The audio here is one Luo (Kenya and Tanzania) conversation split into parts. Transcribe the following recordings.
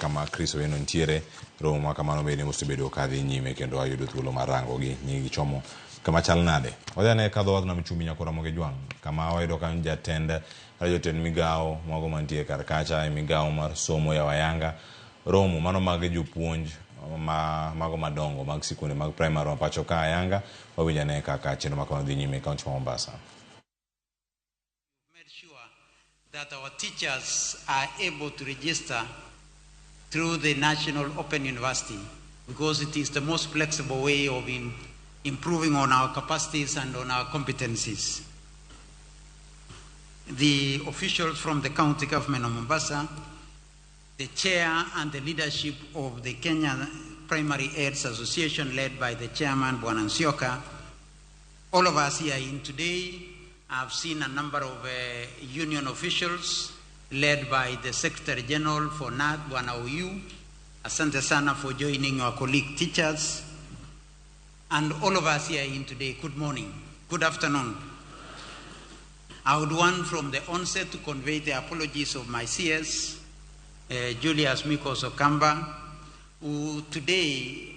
kama Chris Owino nitiere. Romo ma kamano bende osebedo ka dhi nyime kendo ayudo thuolo mar rangogi ni gichomo kama chal nade. Wadhi ane kadho wadh nam chumbi nyaka Ramogi Jwang' kama wayudo ka jatend kata jotend migawo mago mantie kar kacha e migawo mar somo ya Wayanga romo mano mag jopuonj ma mago madongo mag sikunde mag primary ma pacho ka ayanga. Wawinj ane kaka chenro ma kamano dhi nyime e kaunti ma Mombasa. Made sure that our teachers are able to register through the National Open University, because it is the most flexible way of improving on our capacities and on our competencies. The officials from the county government of Mombasa, the chair and the leadership of the Kenya Primary Aids Association led by the chairman, Bwana Nsioka, all of us here in today have seen a number of union officials led by the Secretary General for NAT, Bwana Oyu. Asante sana for joining our colleague teachers. And all of us here in today, good morning, good afternoon. I would want from the onset to convey the apologies of my CS, Julius Mikos Okamba, who today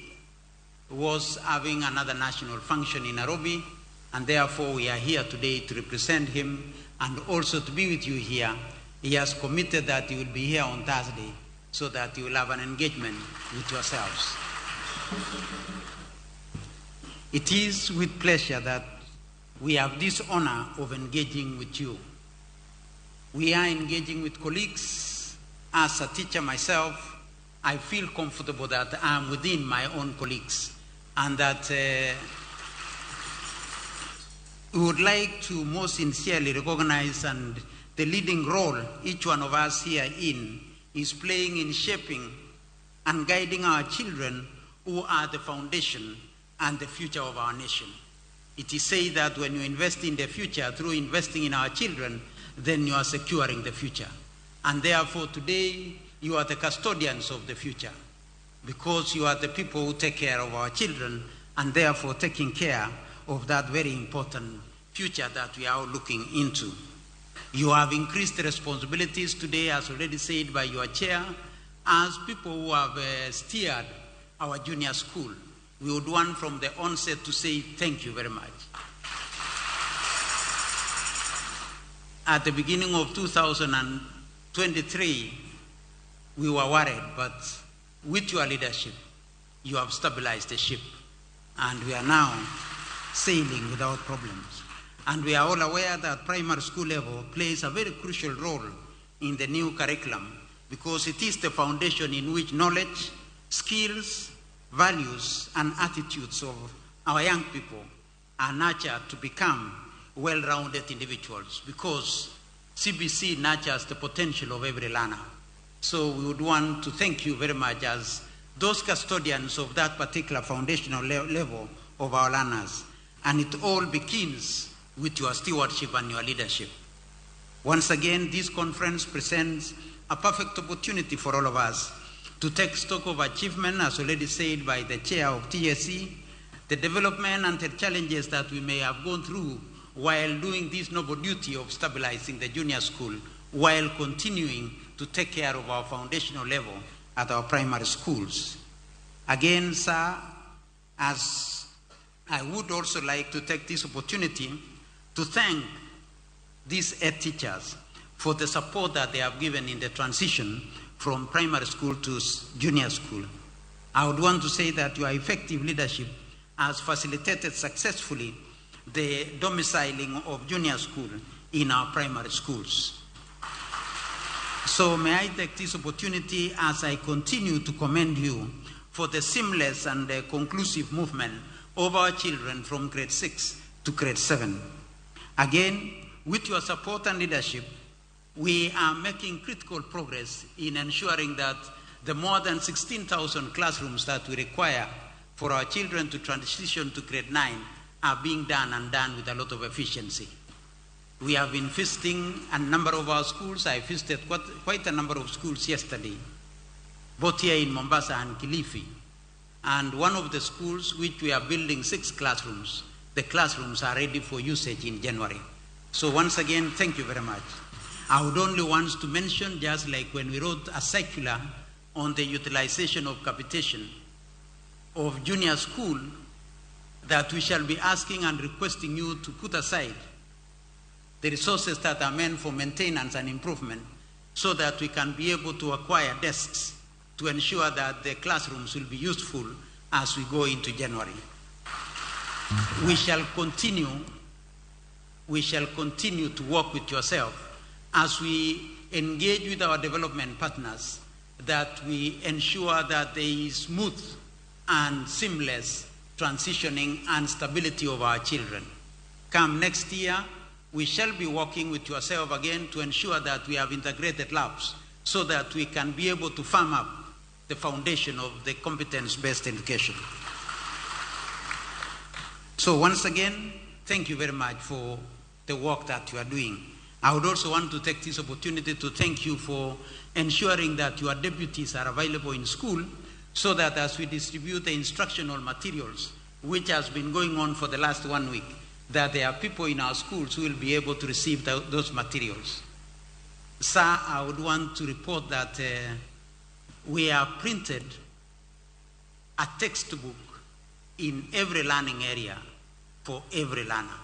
was having another national function in Nairobi, and therefore we are here today to represent him and also to be with you here. He has committed that he will be here on Thursday so that you will have an engagement with yourselves. It is with pleasure that we have this honor of engaging with you. We are engaging with colleagues. As a teacher myself, I feel comfortable that I am within my own colleagues, and that we would like to most sincerely recognize and the leading role each one of us here in is playing in shaping and guiding our children, who are the foundation and the future of our nation. It is said that when you invest in the future through investing in our children, then you are securing the future. And therefore today, you are the custodians of the future, because you are the people who take care of our children, and therefore taking care of that very important future that we are all looking into. You have increased responsibilities today, as already said by your chair, as people who have steered our junior school. We would want from the onset to say thank you very much. At the beginning of 2023, we were worried, but with your leadership, you have stabilized the ship, and we are now sailing without problems. And we are all aware that primary school level plays a very crucial role in the new curriculum, because it is the foundation in which knowledge, skills, values, and attitudes of our young people are nurtured to become well-rounded individuals, because CBC nurtures the potential of every learner. So we would want to thank you very much as those custodians of that particular foundational level of our learners. And it all begins with your stewardship and your leadership. Once again, this conference presents a perfect opportunity for all of us to take stock of achievement, as already said by the chair of TSC, the development and the challenges that we may have gone through while doing this noble duty of stabilizing the junior school, while continuing to take care of our foundational level at our primary schools. Again, sir, as I would also like to take this opportunity to thank these head teachers for the support that they have given in the transition from primary school to junior school. I would want to say that your effective leadership has facilitated successfully the domiciling of junior school in our primary schools. So may I take this opportunity as I continue to commend you for the seamless and the conclusive movement of our children from grade 6 to grade 7. Again, with your support and leadership, we are making critical progress in ensuring that the more than 16,000 classrooms that we require for our children to transition to grade 9 are being done, and done with a lot of efficiency. We have been visiting a number of our schools. I visited quite a number of schools yesterday, both here in Mombasa and Kilifi. And one of the schools which we are building 6 classrooms, the classrooms are ready for usage in January. So once again, thank you very much. I would only want to mention, just like when we wrote a circular on the utilization of capitation of junior school, that we shall be asking and requesting you to put aside the resources that are meant for maintenance and improvement so that we can be able to acquire desks to ensure that the classrooms will be useful as we go into January. We shall continue, we shall continue to work with yourself as we engage with our development partners, that we ensure that there is smooth and seamless transitioning and stability of our children. Come next year, we shall be working with yourself again to ensure that we have integrated labs so that we can be able to firm up the foundation of the competence-based education. So once again, thank you very much for the work that you are doing. I would also want to take this opportunity to thank you for ensuring that your deputies are available in school so that as we distribute the instructional materials, which has been going on for the last 1 week, that there are people in our schools who will be able to receive those materials. Sir, I would want to report that we have printed a textbook in every learning area for every learner.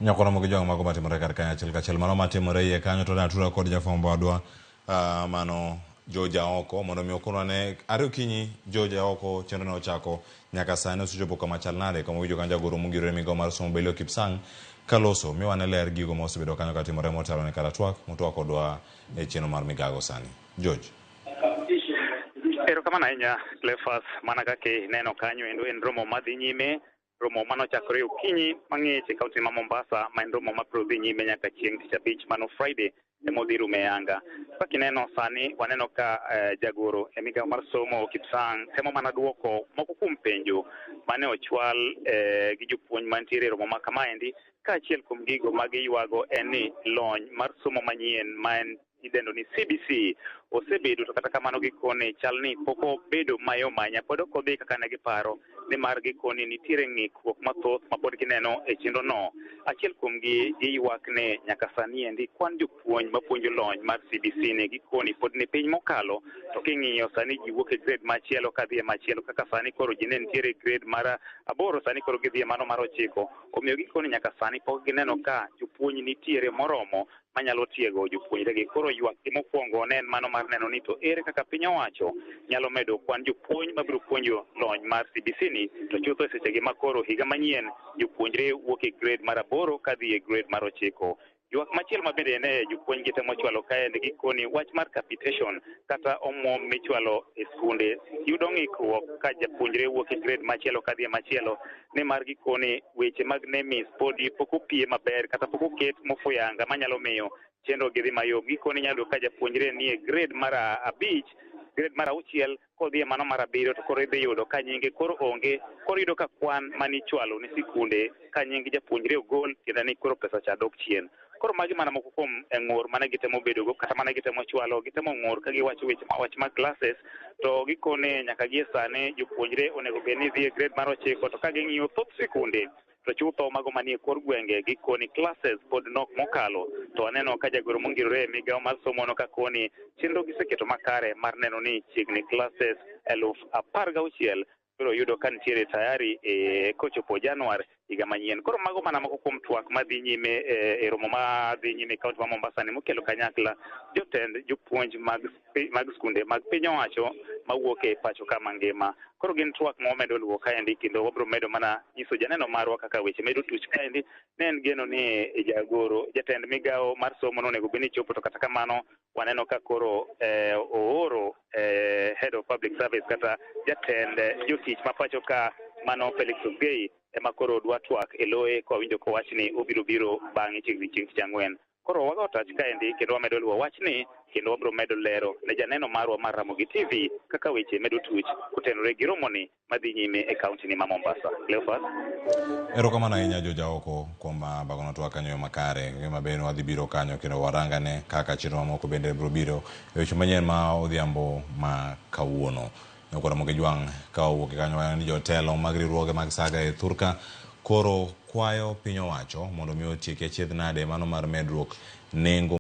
Nyakoro mogi jwang' mago matimore kar kanyo achiel kachiel. Mano matimore iye kanyo to natura kod jafwambo wadwa mano George Aoko mondo mi okonwa ne are okinyi George Aoko chenro ne ochako nyaka sani osechopo kama chal nade kama winjo kanyo jagoro mongirore migawo mar somo Belio Kipsang kaloso miwa ne ler gigo ma osebedo kanyo katimore motelo ne kar twak motwak kodwa e chenro mar migago sani. George. Erokamano ahinya Cleophas, mana kaka ineno kanyo endo en romo madhi nyime, romo manochakore okinyi mang'ich e kaunti ma Mombasa, ma en romo mabiro dhi nyime nyaka chieng' tich abich mano Friday ema odhi rumo e anga. Kaka ineno sani waneno ka jagoro e migawo mar somo Kipsang temo mana duoko moko kuom penjo mane ochwal gi jopuonj mantiere e romo ma kamaendi, kaachiel kuom gigo ma giywago en ni lony mar somo manyien ma en idendo ni CBC osebedo to kata kamano gikone chal ni pok obedo mayom ahinya, pod ok odhi kaka ne giparo, nimar gikoni nitiere ng'ikruok mathoth ma pod gineno e chenro no. Achiel kuomgi giywak ni nyaka sani endi kwan jopuonj mapuonjo lony mar CBC ni gikoni pod ni piny mokalo, to king'iyo sani ji wuok e grade machielo kadhi e machielo, kaka sani koro ji ne nitiere e grade mar 8, sani koro gidhi e mano mar 9. Omiyo gikoni nyaka sani pok gineno ka jopuonj nitiere moromo manyalo tiego jopuonjregi. Koro ywak gi mokwongo ne en mano mar neno ni to ere kaka piny owacho nyalo medo kwan jopuonj mabiro puonjo lony mar CBC ni, to chutho e sechegi ma koro higa manyien jopuonjre wuok e grade mar 8 kadhi e grade mar 9. Ywak machielo ma bende ne jopuonj gitemo chwalo kaendi gikoni wach mar capitation kata omuom michwalo e skunde yudo ng'ikruok ka japuonjre wuok e grade machielo kadhi e machielo, nimar gikoni weche mag NEMIS podi pok opie maber kata pok oket mofuyanga manyalo miyo chenro gi dhi mayom. Gikoni inyalo yudo ka japuonjre nie grade mar 5, grade mar 6 kodhi e mano mar 7 to koro idhi yudo ka nyinge koro onge, koro iyudo ka kwan manichwalo ne sikunde ka nying japuonjre ogol tiende ni koro pesa cha dok chien. Koro magi mana moko kuom ng'ur mane gitemo bedogo kata mane gitemo chwalo, gitemo ng'ur ka giwacho weche wach mag classes, to gikone nyaka gie sani jopuonjre onego bed ni dhi e grade mar 9, to ka ging'iyo thoth sikunde to chutho mago manie kor gwenge gikoni classes pod nok mokalo. To aneno ka jagoro mongirore e migawo mar somo no ka koni chenro giseketo makare mar neno ni chiegni classes 16,000 biro yudo ka nitiere tayari e kochopo Januar higa manyien. Koro mago mana moko kuom twak madhi nyime e romo madhi nyime e kaunti ma Mombasa ni mokelo kanyakla jotend jopuonj mag skunde mag piny owacho mawuok e pacho ka mangima. Koro gin twak ma wamedo luwo kaendi kendo wabiro medo mana nyiso janeno marwa kaka weche medo tuch kaendi. Ne en geno ni jagoro jatend migawo mar somo nonego bed ni chopo, to kata kamano waneno ka koro ooro head of public service kata jatend jotich ma pacho ka mano Felix Kosgei ema koro dwa twak e loye kawinjo kowach ni obiro biro bang'e chiegni chieng' tich ang'wen. Koro wago tach kaendi kendo wamedo luwo wachni kendo wabiro medo lero ne janeno marwa mar Ramogi TV kaka weche medo tuch kotenore gi romoni madhi nyime e kaunti ni ma Mombasa. Cleophas. Erokamano ahinya George Aoko kuom bagono twak kanyo makare. Gima ber ni wadhi biro kanyo kendo warangane kaka chenro mamoko bende biro biro e weche manyien ma odhiambo ma kawuono. Nyakoro Ramogi Jwang' ka owuok kanyo waneno ni jotelo mag riwruoge mag saga e thurka Koro kwayo piny owacho mondo mi otieki achiedh nade mano mar medruok nengo.